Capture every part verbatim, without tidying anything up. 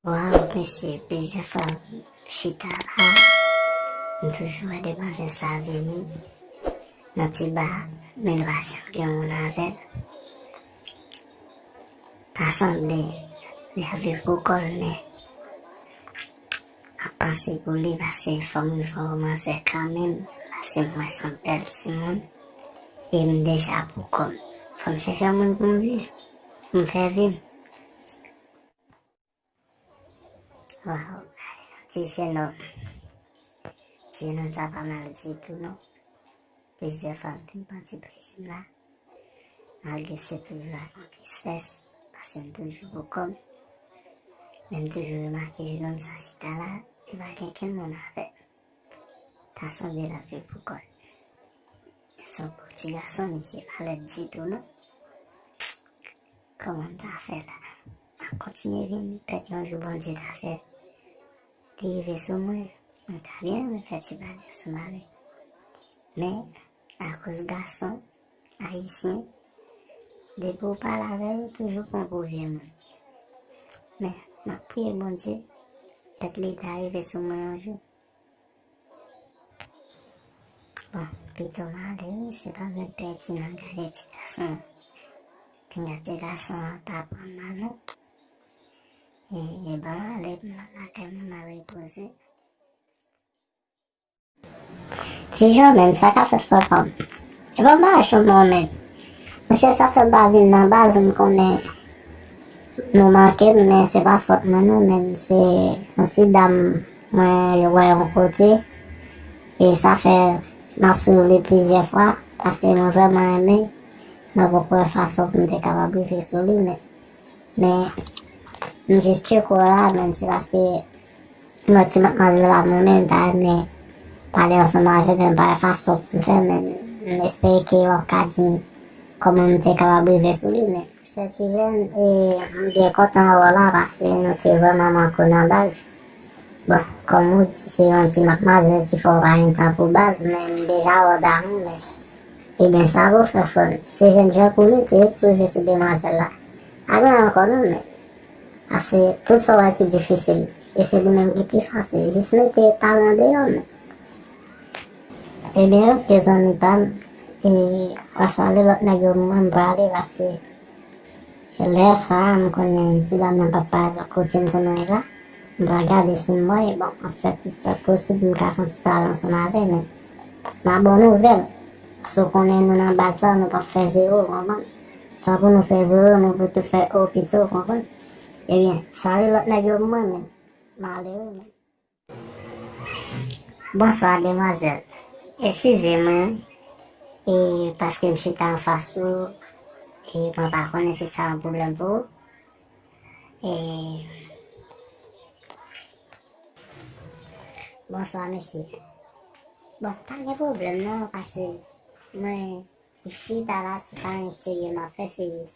Waw, mesye, plizyè fwa m chita la, m toujou wè demwazèl sa vini nan ti ba, men l pa janm gen yon moun avè l. Ta sanble li ap viv pou kò l, men m ap panse pou li, paske fò m rive wè manzè kanmenm, paske m wè se yon bèl timoun, e m deja pou kò m. Fò m chèche yon moun pou m viv, pou m fè vi m. Waw, gade yon ti jenòm. Ti jenòm sa pa mal ditou non. Plizyè fwa m fin pran ti plezi m la. Malgre se toujou ak yon tristès, paske m toujou pou kò m. Men m toujou remake jenòm sa chita la, li pa gen kenn moun avè l. Ta sanble l ap viv pou kò l. Se yon gwo ti gason, mesye, pa lèd ditou non. Kòman m ta fè la? M ap kontinye vin pèt yon jou Bondye ta fè. Li rive sou mwen, mwen ta byen renmen fè ti pale ansanm avè l. Men, akoz gason ayisyen, depi w pale avè l, ou toujou pran pou vye moun. Men, m ap priye Bondye, pèt li ta rive sou mwen yon jou. Bon, pito m ale wi, se pa mwen pèdi nan gade ti gason an. Pinga ti gason an ta pran m mal non. E, e ban m ale pou m al lakay mwen, m al repoze. Ti Jan, men sa k ap fèt, frè pa m? E pa m pa jwenn non, men. Monchè, sa fè m pa vin nan baz, m konnen nou manke m, men se pa fòt mwen non, men se yon ti dam mwen wè yon kote. E sa fè m ap swiv li plizyè fwa, paske mwen vrèman renmen, mwen poko wè fason pou m te kapab rive sou li, men, men m jis tcheke w la, men se paske non ti madmwazèl la, mwen menm, m ta renmen pale ansanm avè l, men m pa wè fason pou m fè, men m espere ke w ap ka di m kòman m te kapab rive sou li, men. Chè ti jèn, e, m byen kontan wè w la, paske nou te vrèman manke w nan baz. Bon, kòm ou di, se yon ti madmwazèl ki fè w pa gen tan pou baz, men m deja wè w damou, men. Ebyen, sa pou fè, frè m. Se jèn jan pou mete pou rive sou demwazèl la. Pa gen ankò non, men. Paske tout sa w wè ki difisil, e se li menm ki pi fasil. Jis mete talan deyò, men. Ebyen, oke, zanmi pa m. E, w a salye lòt nèg yo pou mwen, m prale, paske lè sa a, m konnen ti dam nan p ap parèt bò kote m konnen w ye la. M pral gade si m wè, bon, m ap fè tout sa k posib pou m ka fè yon ti pale ansanm avè l, men m a ba w nouvèl. Paske w konnen nou nan baz la, nou p ap fè zewo, w konprann? Tan pou nou fè zewo, nou plito fè o pito, w konprann? Ebyen, salye lòt nèg yo pou mwen, men m ale wi, men. Bonswa, demwazèl. Eskize mwen, e, paske m chita anfas ou, e mwen pa konnen si sa yon pwoblèm pou ou. E, bonswa, mesye. Bon, pa gen pwoblèm non, paske mwen chita la, se pa anyen serye m ap fè, se jis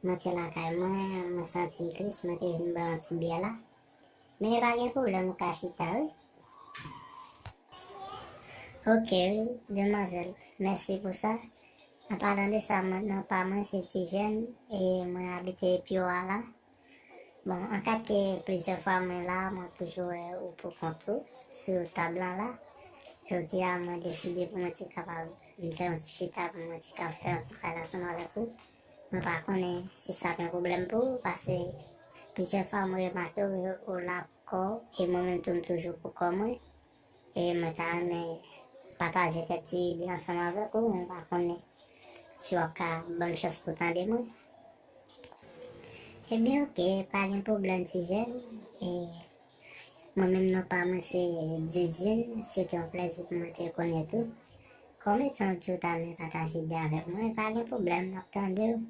mwen te lakay mwen, mwen santi m tris, mwen te vin bwè yon ti byè la. Men pa gen pwoblèm, ou ka chita, wi. Oke, wi, demwazèl, mèsi pou sa. An palan de sa, mwen, non pa mwen se Ti Jèn, e mwen abite Piwa la. Bon, an kat ke plizyè fwa mwen la, mwen toujou wè ou pou kont ou sou tab lan la. Jodi a, mwen deside pou mwen te kapab vin fè yon ti chita, pou mwen te kapab fè yon ti pale ansanm avèk ou. Mwen pa konnen si sa ap yon pwoblèm pou ou, paske plizyè fwa mwen remake w, ou la pou kò w, e mwen menm tou m toujou pou kò mwen. E mwen ta renmen pataje kèk ti ide ansanm avèk ou, mwen pa konnen si w ap ka ban m chans pou tande mwen. Ebyen, oke, pa gen pwoblèm, Ti Jèn. E mwen menm, non pa mwen se Didine, se te yon plèzi pou mwen te konèt ou. Kòm etan w di w ta renmen pataje ide avèk mwen, pa gen pwoblèm, m ap tande w.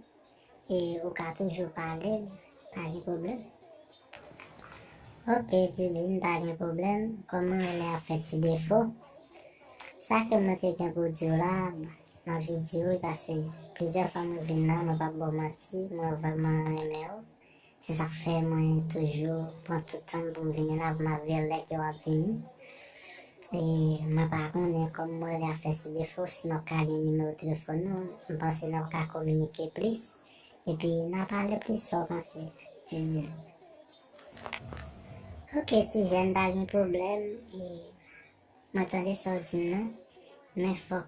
E ou ka toujou pale m, pa gen pwoblèm. Oke, Didine, pa gen pwoblèm. Kòm mwen wè lè ap fè ti defo, sa ke mwen te gen pou di w la, m ap jis di w wi, paske plizyè fwa mwen vin la, mwen p ap ba w manti, mwen vrèman renmen w. Se sa k fè mwen toujou pran tout tan m pou m vini la, pou m ap veye lè ke w ap vini. E mwen pa konnen kòm mwen lè ap fè ti defo, si m ap ka gen nimewo telefòn ou, m panse n ap ka kominike plis. Epi n a pale plis sa w panse, Didine. Ok, ti jèn, pa gen pwoblèm. E mwen tande sa w di m nan. Men fòk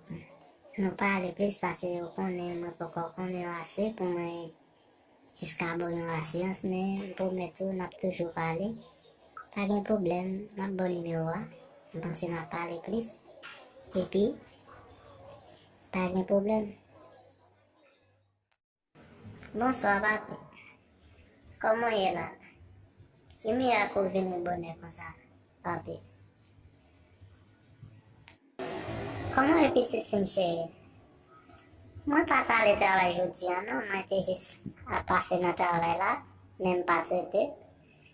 nou pale plis, paske ou konnen mwen poko konnen w ase pou mwen jiska ba w yon asyans, men m pwomèt ou n ap toujou pale. Pa gen pwoblèm, m ap ba w nimewo a. M panse n ap pale plis. Epi, pa gen pwoblèm. Bonswa, papi. Kòman w ye la? Ki mirak ou vini bonè konsa, papi? Kòman w ye, pitit fi m cheri? Mwen pa t ale travay jodi a non, mwen te jis ap pase nan travay la, men m pa t rete.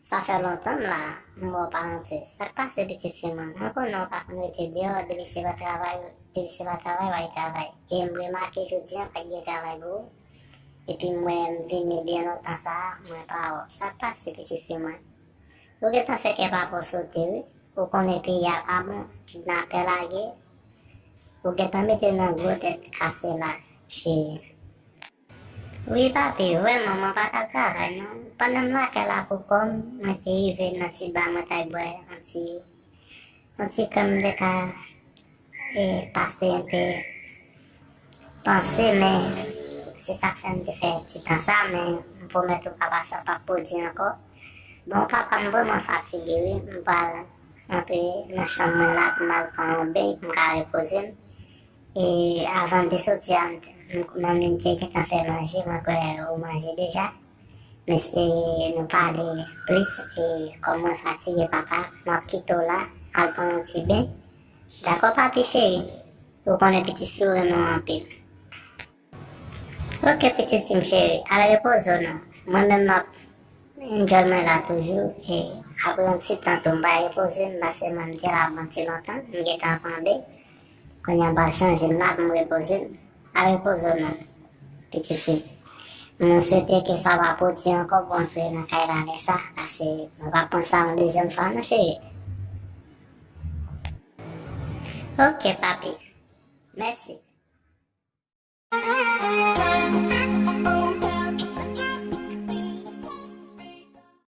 Sa fè lontan m la, m wè w pa rantre. Sa k pase, pitit fi mwen? Mwen konnen w pa konn rete deyò, depi se pa travay, depi se pa travay, w al travay. E m remake jodi a, pa t gen travay pou ou. Epi m wè m vini byen lontan sa a, mwen pa wè w. Sa k pase, pitit fi mwen? Ou gentan fè kè papa w sote, wi. Ou konnen peyi a pa bon, kidnapè lage. Ou gentan mete nan gwo tèt kase la, cheri. Wi, papi, vrèman, mwen pa t al travay, non. Pandan m lakay la pou kò m, mwen te rive nan ti ba mwen t al bwè yon ti, yon ti krèm m te ka, e, pase enpe panse, men se sa k fè m te fè ti tan sa, men m pwomèt ou papa sa p ap pwodui ankò. Bon, papa, m vrèman fatige, wi. M pral antre nan chanm mwen la pou m al pran yon beny pou m ka repoze m. E avan m te soti a, m, m, manmi m te gentan fè manje, mwen kwè ou manje deja. M espere nou pale plis, e kòm mwen fatige, papa, m ap kite w la, al pran yon ti beny. Dakò, papi cheri? Ou konnen pitit fi w renmen w anpil. Ok, pitit fi m cheri, al repoze w non. Mwen menm m ap enjoy mwen la toujou, e apre yon ti tan tou, m pral repoze m, paske mwen m te la pou yon ti lontan, m gentan ap anbe. Kounye a m pral chanje m la pou m repoze m. Al repoze w non, pitit fi m. Mwen swete ke sa pa pwodui ankò pou antre nan kay la lè sa, paske mwen p ap pran sa yon dezyèm fwa non, cheri. Ok, papi.